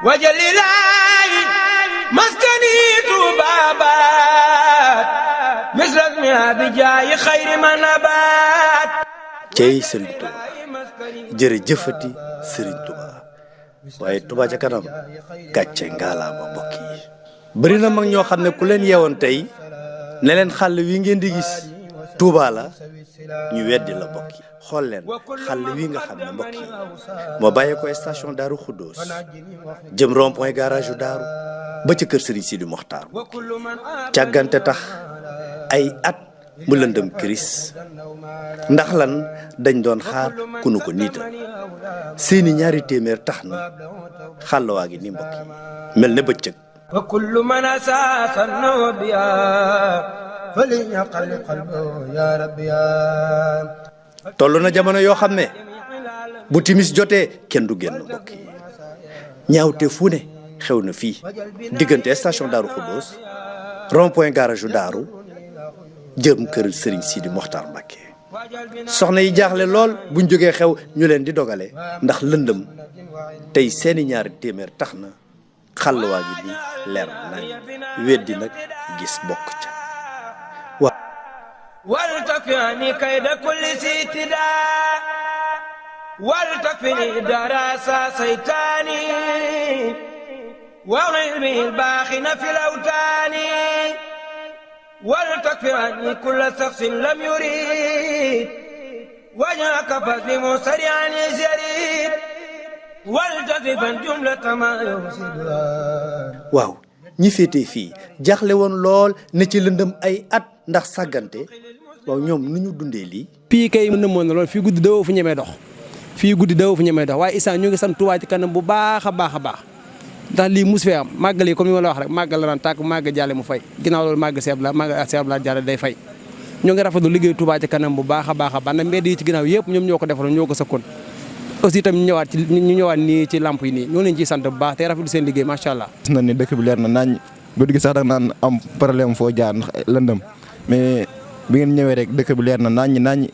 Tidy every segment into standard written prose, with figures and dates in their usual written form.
وجللاي مسكني طبابات مثل اسمها بجاي خير من نبات cey Serigne Touba jërëjëfati Serigne Touba waaye Touba ca kanam gàcce ngaalaama mbokk yi bëri na mag ñoo xam ne ku leen yeewoon tey ne leen xàll wi ngeen di gis Touba la ñu weddi la mbokk yi xool leen xàll wi nga xam ne mbokk yi moo bàyyee ko station Daaru Xuddoos jëm rond point garage yu Daaru ba ca kër Serigne Sidi Mokhtar càggante tax ay at mu lëndëm kiris ndax lan dañ doon xaar ku nu ko niital seeni ñaari téeméer tax na xàll waa gi ni mbokk yi mel ne bëccëg wa kullu man asaasa nobia falyaqalli qalbahu ya rabbi ya toll na jamono yoo xam ne bu timis jotee kenn du génn mbokk yi ñaawte fu ne xew na fii diggante station Daaru Xuddoos rond point garage yu Daaru jëm kër Serigne Sidi Mokhtar Mbacké soxna yi jaaxle lool buñ jógee xew ñu leen di dogale ndax lëndëm tey seeni ñaari téeméer tax na xàll waa gi bi leer nañ weddi nag gis bokk ca waaw wal takfini kayda kulli sitida wal takfini darasa saytani wa ilmi al-baxina fil awtani ولتكفرني كل شخص لم يريد وجهك فاسلم سريعا يزيد ولتكفا جملة ما يفسد waaw ñi féetee fii jaaxle woon lool ne ci lëndëm ay at ndax sàggante waaw ñoom nu ñu dundee lii fii kay mën na moon na lool fii guddi dawoo fu ñemee dox fii guddi dawoo fu ñemee dox waaye Issa ñu ngi sant Touba ci kanam bu baax a baax a baax ndax lii mus fee am màggal yi comme ni ma la wax rek màggal la daan tàkk màgg jàlle mu fay ginnaaw loolu màgg seeb la jàlle day fay ñoo ngi rafetlu liggéey Touba ci kanam bu baax a baax a baax ndax mbedd yi ci ginnaaw yëpp ñoom ñoo ko defaroon ñoo ko sëkkoon aussi itam ñu ñëwaat nii ci lamp yi nii ñoo leen ciy sant bu baax te rafetlu seen liggéey macha allah. gis na ni dëkk bi leer na nañ bu digg sax da naan am problème foo jaar ndax lëndëm mais bi ngeen ñëwee rek dëkk bi leer na nañ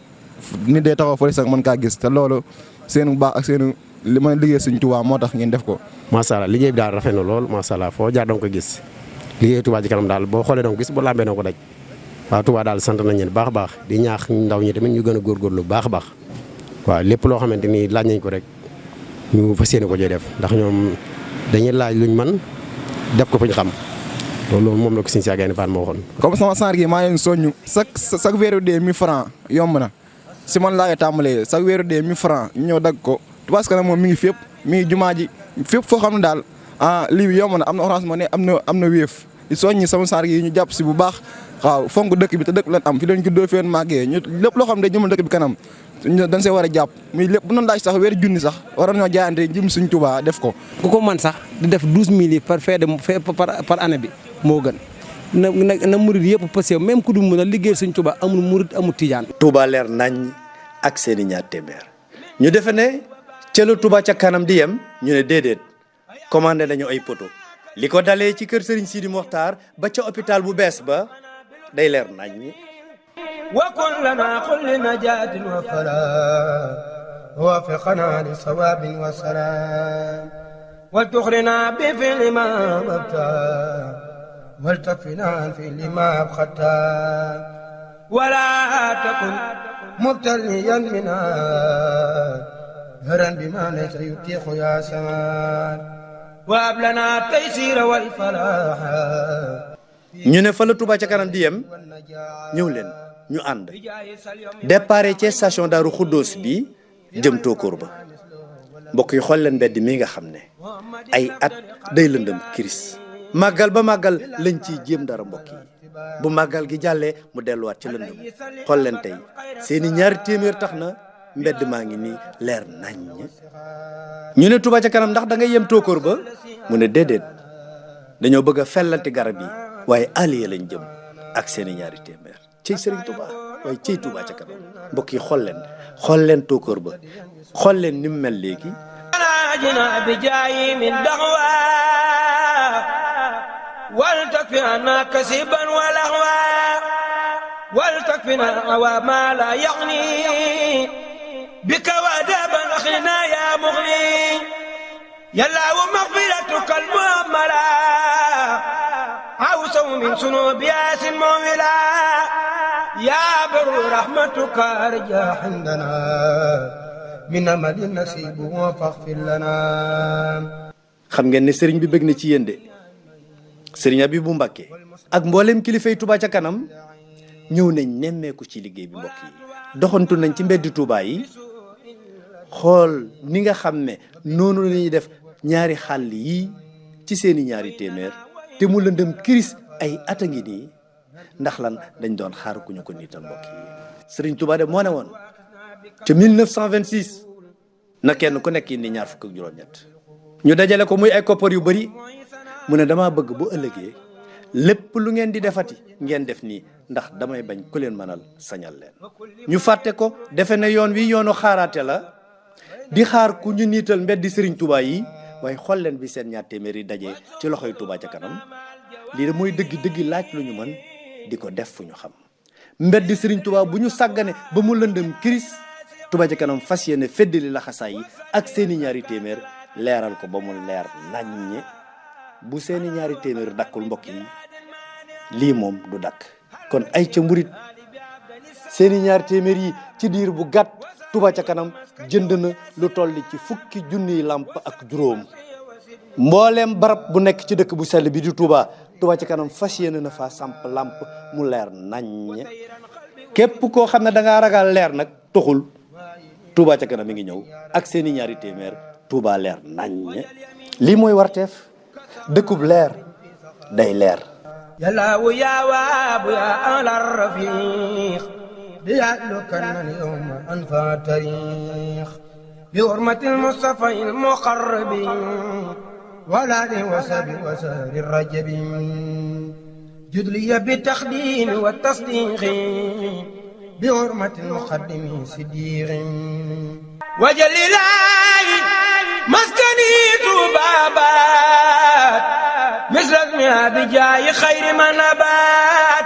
nit day taxaw fële sax mën kaa gis te loolu seen baax ak seen li ma liggéey suñ Touba moo tax ngeen def ko. macha allah liggéey bi daal rafet na lool macha allah foo jaar danga ko gis liggéey Touba ci kanam daal boo xoolee danga ko gis boo lambee danga ko daj waaw Touba daal sant nañ leen baax a baax di ñaax ndaw ñi tamit ñu gën a góorgóorlu baax a baax waaw lépp loo xamante ni laaj nañ ko rek ñu fas yéene ko jee def ndax ñoom dañuy laaj luñ man def ko fu ñu xam loolu moom la ko Serigne Cheikh Gaïndé Fatma moo waxoon. comme sama sànq gi maa leen soññu chaque weeru dee 1000 francs yomb na si man laa koy tàmbalee chaque weeru dee 1000 francs ñu ñëw dagg ko Touba ci kanam moom mi ngi fépp mi ngi jumaa ji fépp foo xam ne daal lii bi yomb na am na Orange Money am na Wave di soññi sama saar yi ñu jàpp si bu baax waaw fonk dëkk bi te dëkk lan am fi leen juddoo fi leen màggee ñu lépp loo xam ne day jëmal dëkk bi kanam dañ see war a jàpp muy lépp bu noonu laaj sax weer junni sax waroon ñoo jaayante jëm suñ Touba def ko ku ko man sax di def 12000 yi par année bi moo gën na murid yëpp parce que même ku du mën a liggéey suñ Touba amul murid amul tijaan. Touba leer nañ ak seeni ñaar téeméer ñu defe ne ca la Touba ca kanam di yem ñu ne déedéet commandé nañu ay poto li ko dalee ci kër Serigne Sidi Mokhtar ba ca hôpital bu bees ba day leer nañ وكن لنا كل نجاة وفلاح ووفقنا لصواب وسلام وتخرنا بفعل ما أبقى ولتكفنا في لما أبختا ولا تكن مبتليا منا هرا بما ليس يتيح يا سمان وهب لنا التيسير والفلاح ñu ne fa la Touba ca kanam di yem ñëw leen ñu ànd départ ci station Daaru Xuddoos bi jëm Tokor ba mbokk yi xool leen mbedd mi nga xam ne ay at day lëndëm kiris màggal ba màggal lañ ciy jéem dara mbokk yi bu màggal gi jàllee mu delluwaat ci lëndëm xool leen tey seeni ñaari téeméer tax na mbedd maa ngi nii leer nañ ñu ne Touba ca kanam ndax da ngay yem Tokor ba mu ne déedéet dañoo bëgg a fellanti garab yi waaye allié lañ jëm ak seeni ñaari téeméer ciy Serigne Touba waaye ciy Touba ca kanam mbokk yi xool leen Tokor ba xool leen ni mu mel léegi جنا بجاي من دعوى ولتكفنا كسبا ولهوا ولتكفنا ما لا يغني بك ودابا اخلنا يا مغني يلا ومغفرتك من سنوب ياس مولا يا بر رحمتك أرجى عندنا من أمل النسيب فاغفر لنا. xam ngeen ne sëriñ bi bëgg na ci yéen de sëriñ Abibu Mbàkke ak mboolem kilifay Touba ca kanam ñëw nañ nemmeeku ci liggéey bi mbokk yi doxantu nañ ci mbeddi Touba yi xool ni nga xam ne noonu la ñuy def ñaari xàll yi ci seeni ñaari téeméer te mu lëndëm kiris ay at a ngi nii ndax lan dañ doon xaar ku ñu ko niital mbokk yi. Sëriñ Touba de moo ne woon ca 1926 na kenn ku nekk indi ñaar fukk ak juróom-ñett ñu dajale ko muy ay koppar yu bari mu ne damaa bëgg bu ëllëgee lépp lu ngeen di defati ngeen def nii ndax damay bañ ku leen mënal sañal leen. ñu fàtte ko defe ne yoon wi yoonu xaaraate la di xaar ku ñu niital mbeddi Sëriñ Touba yi waaye xool leen bi seen ñaar téeméer yi dajee ci loxoy Touba ca kanam lii de mooy dëgg laaj lu ñu mën di ko def fu ñu xam. mbeddi Sëriñ Touba bu ñu sàggane ba mu lëndëm kiris Touba ca kanam fas yéene feddali laxasaay yi ak seeni ñaari téeméer leeral ko ba mu leer naññe bu seeni ñaari téeméer dakkul mbokk yi lii moom du dakk kon ay ca mburit seeni ñaari téeméer yi ci diir bu gàtt Touba ca kanam jënd na lu toll ci fukki junniy làmp ak juróom mbooleem barab bu nekk ci dëkk bu sell bi di Touba Touba ca kanam fas yéene na faa samp làmp mu leer naññe képp koo xam ne da ngaa ragal leer nag toxul Touba ca kanam mi ngi ñëw ak seeni ñaari téeméer Touba leer naññe lii mooy warteef dëkkub leer day leer. يلا ويا واب يا على الرفيق ليعلك اليوم أنفى تاريخ بحرمة المصطفى المقرب ولا لوسب وسار الرجب جد لي بالتخديم والتصديق بحرمة المقدم صديق وجل الله مسكني بابات مثل اسمها بجاي خير من نبات